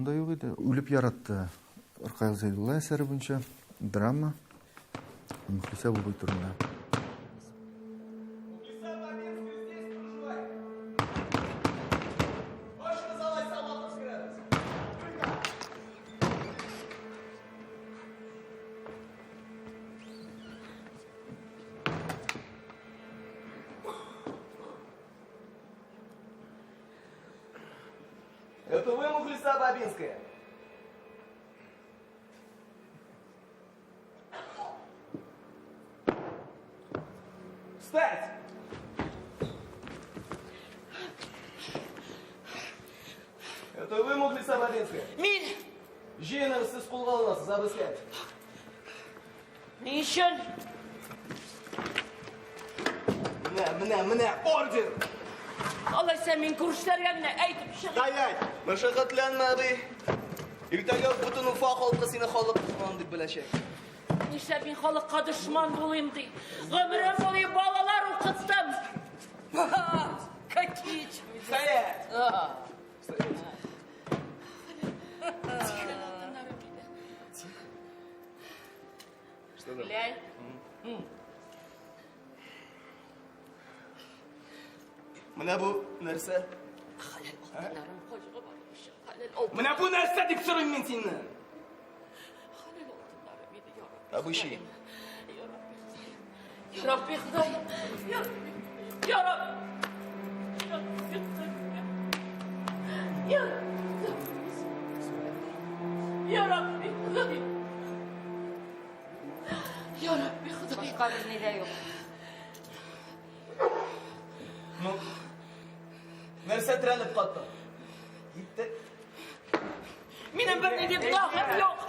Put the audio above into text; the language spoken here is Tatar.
Уйнаганым да юк иде. Үлеп яратты. Ркаил Зәйдулла әсәре буенча драма Мөхлисә бабай турында. Это вы, Мухлиса Бабинская? Встать! Это вы, Мухлиса Бабинская? Мин! Җыеныгыз, сез кулга алынасыз, обыскать. Ни өчен? Менә, менә, менә, ордер! Алайса мин күршеләргә генә әйтеп чыгыйм. Стоять! Мәшәкатьләнмә, абый. Иртәгә үк бөтен Уфа халкы сине халык дошманы дип беләчәк. Нишләп мин халыкка дошман булыйм ди? Гомерем буе балалар укыттым. Какие чудеса. Стоять! Стоять! Что там? Глянь. Менә бу нәрсә? Хәләл алтыннарым хаҗга барып өчен хәләл алтын. Менә бу нәрсә дип сорыйм мин синнән. Хәләл алтыннарым иде, я Рабби. Абыйши. Я Рабби, Ходай. Я Рабби, Ходай. Я Рабби. Я Рабби. Я Рабби, Ходай. Я Рабби. Я Рабби, Ходай. Я Рабби, Ходай. Башка берни дә юк. Ну, нәрсә терәлеп каттың? Китте. Минем бернинди гөнаһым юк.